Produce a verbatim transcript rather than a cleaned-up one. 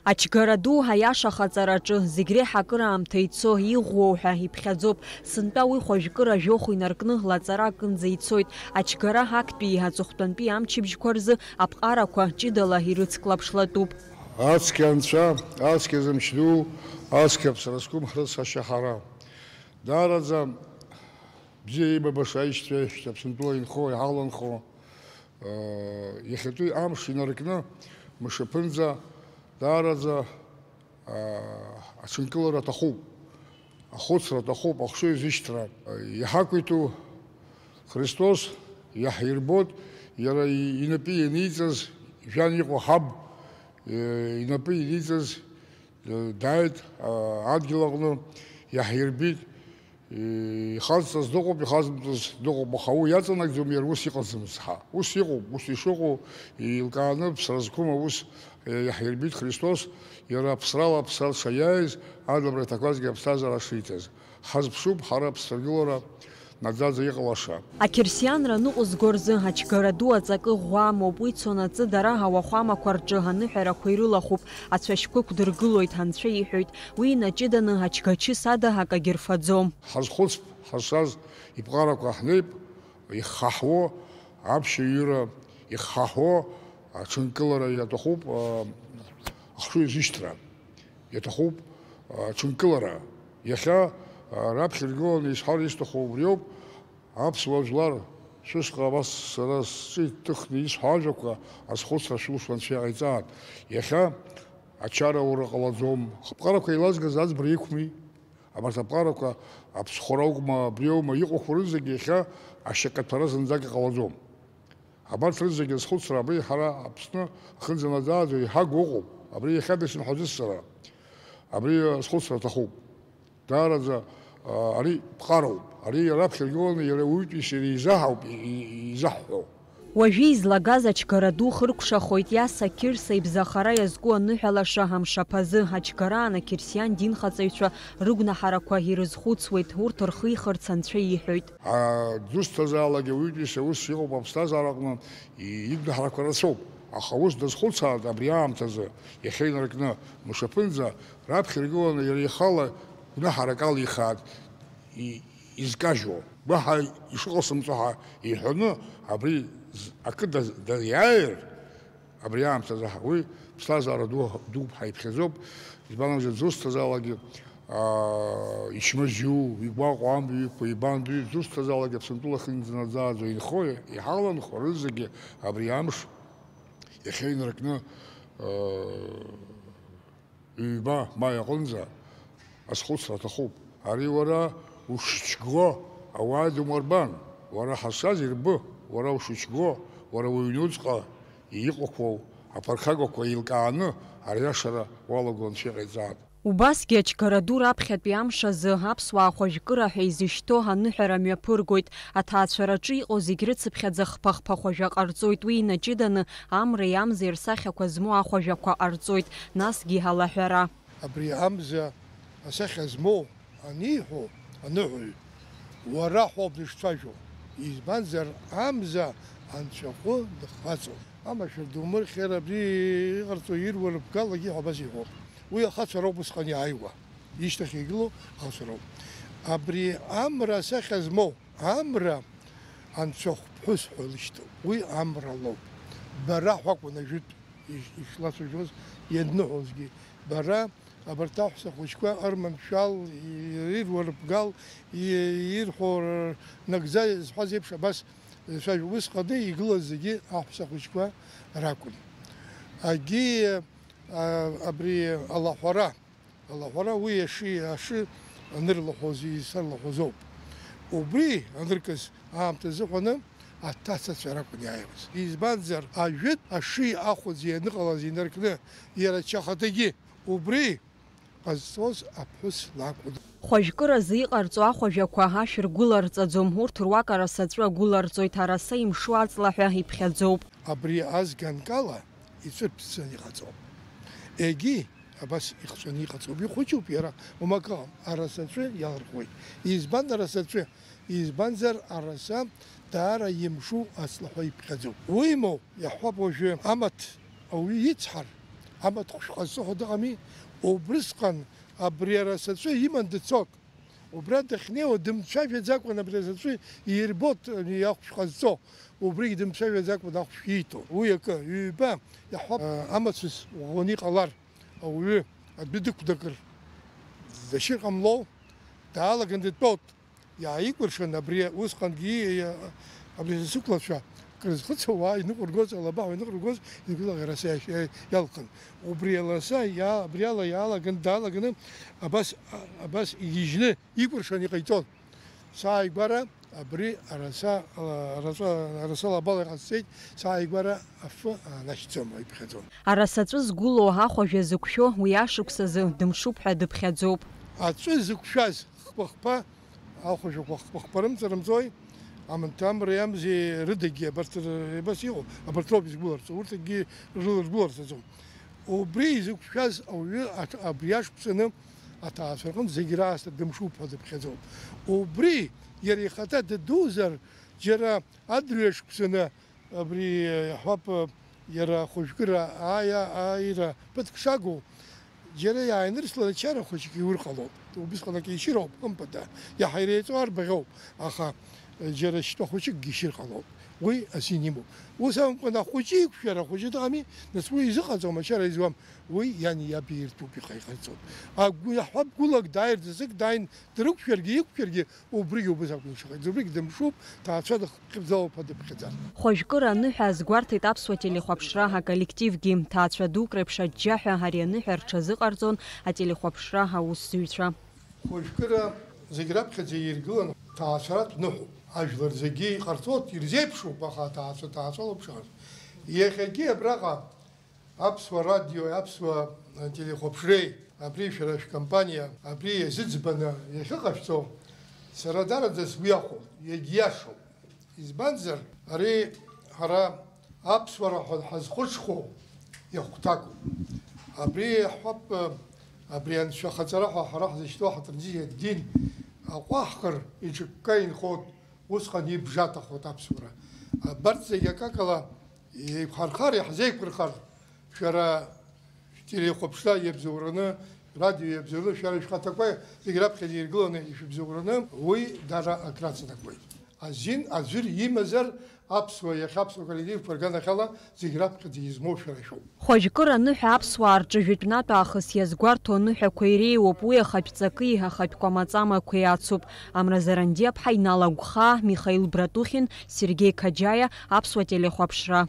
Ачгара ду, аиаша хаҵараҿы, зегь реиҳа акыраамҭа ицо, иӷәӷәоу ҳәа иԥхьаӡоуп. Сынтәа уи хәажәкыра жәохә инаркны лаҵара акынӡа ицоит. Ачгара актәии аҵыхәтәантәи амчыбжьқәа рзы аԥҟарақәа ҷыдала ирыцклаԥшлатәуп. Ацқьа анцәа, ацқьа зымч ду, ацқьа аԥсра зқәым ҳрыцҳашьа ҳара. Даараӡа бзиа еибабаша аишьцәа, аишьцәа Аԥсынтәыла инхо, иҳаланхо, э, иахьатәи амш инаркны, мшаԥынӡа даараӡа, э, аҽынкылара аҭахуп, ахәыцра аҭахуп, ахшыҩзышьҭра. Иҳақәиҭу Христос иаҳирбоит, иара и-, инапы ианиҵаз, жәҩан иҟоу ҳаб, э, инапы ианиҵаз, Дааит, а, адгьыл аҟны, иаҳирбит, ихазҵаз дыҟоуп, ихазымҵаз дыҟоуп, аха уи иаҵанакӡом иара ус иҟаӡамыз ҳәа. Ус иҟоуп, ус ишыҟоу еилкааны ԥсра зқәым аус, е, иаҳирбит Христос, иара аԥсрала аԥсра дшаиааиз, адамра иҭақәазгьы аԥсҭазаара шиҭаз. Ҳазԥшуп ҳара аԥсҭаргылара наӡаӡа иҟалаша. Ақьырсианра ныҟәызго рзы ачгара ду аҵакы ӷәӷәа амоуп, уи цонаҵы дара ауахәамақәа рҿы аныҳәарақәа ирылахәуп, ацәашьқәа ықәдыргылоит, анцәа иҳәоит, уи инаҷыданы ачгачыс ада акагьы рфаӡом. Ҳазхәыцп, ҳазшаз иԥҟарақәа ҳнеип, ихҳаҳуо аԥшьаҩыра, ихҳаҳуо аҽынкылара иаҭахуп, а, ахшыҩзышьҭра. Иаҭахуп, а, аҽынкылара. Иахьа, а, раԥхьа иргыланы исҳәар исҭаху убриоуп, аԥсуа жәлар, шәышҟа абас сара сҿы иҭыхны исҳәо ажәақәа азхәыцра шәылшо анцәа иҟаиҵааит. Иахьа ачара аура ҟалаӡом. Аԥҟарақәа еилазгаз аӡбра иқәми? Абарҭ аԥҟарақәа аԥсхәра акәма, абриоума, иҟақәоу рызегьы иахьа ашьакаҭәара зынӡак иҟалаӡом. Абарҭ рызегьы азхәыцра абри ҳара Аԥсны ахьынӡанаӡааӡо иҳагу ыҟоуп. Абри иахьа дасымҳәаӡоз сара. Абри азхәыцра аҭахуп. Даараӡа, а, ари ԥҟароуп. Ари раԥхьа иргыланы иара уаҩытәыҩса иара изаҳауп и-, и-, изаҳҳәо. Уажәы излагаз ачгара ду хыркәшахоит, Иаса Қьырса ибзахара иазку аныҳәалаша амшаԥазы. Ачгараан ақьырсиан динхаҵаҩцәа рыгәнаҳарақәа ирызхәыцуеит, урҭ рхихырц анцәа иҳәоит. Аӡәы зусҭазаалак ауаҩытәыҩса ус иҟоуп аԥсҭазаараҟны, игәнаҳарақәа рацәоуп. Аха ус дазхәыцаат абри аамҭазы, иахьа инаркны, мшаԥынӡа, раԥхьа иргыланы иара ихала гәнаҳарак алихаат, и-, изкажьуа. Уаҳа ишыҟасымҵо ҳәа иҳәаны, абри з-, акы даз-, даиааир, Абри аамҭазы ҳа-, уи ԥсҭазаара ду, дук ҳаиԥхьаӡоуп, избан акәзар, дзусҭазаалакгьы, аа, ичмазаҩу, игәаҟуа амҩа иқәу, ибан ду, дзусҭазаалакгьы Аԥсынтәыла ахьынӡанаӡааӡо инхо, иҳаланхо рызегьы абри амш иахьа инаркны, аа, ҩба маи аҟынӡа азхәыцра аҭахуп. Ари уара ушычго ауаа думырбан, уара ҳазшаз ирбы, уара ушычго, уара уҩнуҵҟа иҟақәоу аԥырхагақәа еилкааны ариашара уалаго анцәа иҟаиҵаат. Убасгьы ачгара ду раԥхьатәи амш азы аԥсуаа хәажәкыра ҳәа изышьҭоу аныҳәара мҩаԥыргоит. Аҭаацәараҿы иҟоу зегь рыцыԥхьаӡа хԥа-хԥа хәажәа ҟарҵоит, уи инаҷыданы амреи амзеи рсахьақәа змоу ахәажәақәа ҟарҵоит, насгьы алаҳәара. Абри амза асахьа змоу аниҳәо аныҳәаҩ, уара ҳәоуп дышцәажәо, избанзар, амза анцәахәы дыхаҵоуп. Амашәыр думырхьыр, абри иҟарҵо ируа рыбгалагьы ҳәа абас иҳәоуп. Уи ахацәа роуп усҟан иааиуа, ишьҭахь игылоу ахацәа роуп. Абри амра асахьа змоу, амра анцәахә ԥҳәыс ҳәа илышьҭоуп. Уи амра лоуп. Бара ҳәа акәын ажәытә иш-, ишлацәажәоз, ианныҳәозгьы. Бара абарҭ аҳәса хәыҷқәа ырманшәал, и-, ируа рыбгал, и-, ирҳәо р-, нагӡа зҳәаз еиԥш абас зцәажәо. Усҟаны игылаз зегьы аҳәса хәыҷқәа ракәын. Агьи, а, абри алаҳәара, алаҳәара уи аши, аши анырлаҳәоз, исырлаҳәоз ауп. Убри аныркыз аамҭа азыҳәаны аҭацацәа ракәын иааиуаз. Избанзар, ажәытә аши ахәыӡ ианыҟалаз инаркны, иара ачахатагьы убри ҟазҵоз аԥҳәыс лакәын. Хәажәкыразы иҟарҵо ахәажәақәа ашә ргәыларҵаӡом, урҭ руак арасаҵәы агәыларҵоит, араса имшу аҵлаҳәа иԥхьаӡоуп. Абри азганкала иҵәырԥҵәаны иҟаҵоуп. Егьи абас ихҵәаны иҟаҵоуп. Ихәыҷуп иара, уамак ыҟам, арасаҵәы иалырхуеит. Избан арасаҵәы? Избанзар, араса даара имшу аҵлаҳәа иԥхьаӡоуп. Уимоу, иаҳҳәап уажәы, амаҭ ауаҩы ицҳар, Амаҭ хәшәҟа зҵо ҳәа дыҟами, убрысҟан абри арасаҵәы иман дцоит. Убра дахьнеиуа дымцәажәаӡакәан абри арасаҵәы иирбоит, ани ахәшә ҟазҵо, убригь дымцәажәаӡакәан ахәшә ииҭо. Уи акы, ҩба, иаҳҳәап, амацәыс ӷәӷәаны иҟалар, ауаҩы адәы дықәдакыр, дашьыр ҟамлоу, даалаган дтәоит. Иааикәыршан абри усҟангьы, абри сықәлацәа крызхыҵуа уаа иныҟәыргоз, алабаҳәа иныҟәыргоз, игәылаҟьараса иалхын. Убри аласа иа-, абри ала иаалаган, даалаганы абас, абас игьежьны икәыршан иҟаиҵон. Сааигәара абри араса, араса, араса лабала иҟасҵеит, сааигәара афы аанашьцом, иԥхьаӡон. Арасаҵәы згәылоу ахәажәа зықәшәо уи ашықәсазы дымшуп ҳәа дыԥхьаӡоуп. Аҵәы зықәшәаз хԥа-хԥа, ахәажәақәа хԥа-хԥа рымҵарымҵои, амҭамреи амзи рыдагьы абарҭ р-, абас иҟоу, абарҭ роуп изгәыларҵо, урҭ акгьы рыла ргәыларҵаӡом. Убри изықәшәаз ауаҩы аҭ-, абри ашықәсаны аҭаацәа рҟынтә зегь раасҭа дымшуп ҳәа дыԥхьаӡоуп. Убри иара ихаҭа дыдузар, џьара адырҩашықәсаны абри, иаҳҳәап, иара хәыжәкыра ааи-, ааира ԥыҭк шагу, џьара иааинырсланы чара хәыҷык иур ҟалоит. Убысҟан акы ишьыроуп, хымԥада, иаҳа иреиҵоу арбаӷьоуп, аха џьара шьтәа хәыҷыкгьы ишьыр ҟалоит. Уи азин имоуп. Ус акәымкәан, ахәыҷы иқәшәар ахәыҷы дыҟами, нас уи изыҟаҵом, ачара изуам. Уи иани иаби иртәуп, иҟаиҟаиҵоит. Агәы иаҳҳәап, гәылак дааир, ӡык дааин дрықәшәаргьы, иқәшәаргьы, убригьы убыс акәын ишыҟаиҵо. Убригь дымшуп, ҭаацәа дыхҟьаӡоуп ҳәа дыԥхьаӡан. Хәажәкыра аныҳәа азгәарҭеит аԥсуа телехәаԥшра аколлективгьы. Ҭаацәа дук реиԥш аџьџьаҳәа ари аныҳәа рҽазыҟарҵон ателехәаԥшра аусзуҩцәа. Хәажәкыра зегь раԥхьаӡа иргылан ҭаацәаратә ныҳәоуп. Ажәлар зегьы иҟарҵоит, ирзеиԥшуп, аха аҭаацәа ҭаацәалоуп шыҟаз. Иахьагьы абраҟа Аԥсуа радиои аԥсуа телехәаԥшреи, абри шәара шәкомпаниа, абри иазыӡбаны иахьыҟашәҵо, сара дараӡа сгәы иахәоит, иагьиашоуп. Избанзар, ари ҳара аԥсуара ҳәа ҳазхәыцхәу иахәҭакуп. Абри иаҳҳәап, абри анцәа ахаҵара ҳәа ҳара ҳзышьҭоу ҳатрадициа дин аҟәаҳхыр иҿыкка инхоит, усҟан ибжаҭахоит аԥсуара. Абарҭ зегьы акакала еиқәҳархар, иаҳзеиқәырхар, шәара шәтелехәаԥшра иабзоураны, радио иабзоураны, шәара шәхаҭақәа зегь раԥхьаӡа иргыланы ишәыбзоураны, уи дара акраҵанакуеит. Азин аӡәыр имазар, аԥсуа, иахьа аԥсуа коллективқәа рганахьала зегь раԥхьаӡа измоу шәара шәоуп. Хәажәкыра аныҳәа аԥсуаа рҿы жәытәнатә аахыс иазгәарҭо аныҳәақәа иреиуоуп, уи ахатә ҵаки ахатә кәамаҵамақәеи ацуп. Амра Зарандиаԥҳа, Инал Агәхаа, Михаил Братухин, Сергеи Қаџьаиа, Аԥсуа телехәаԥшра.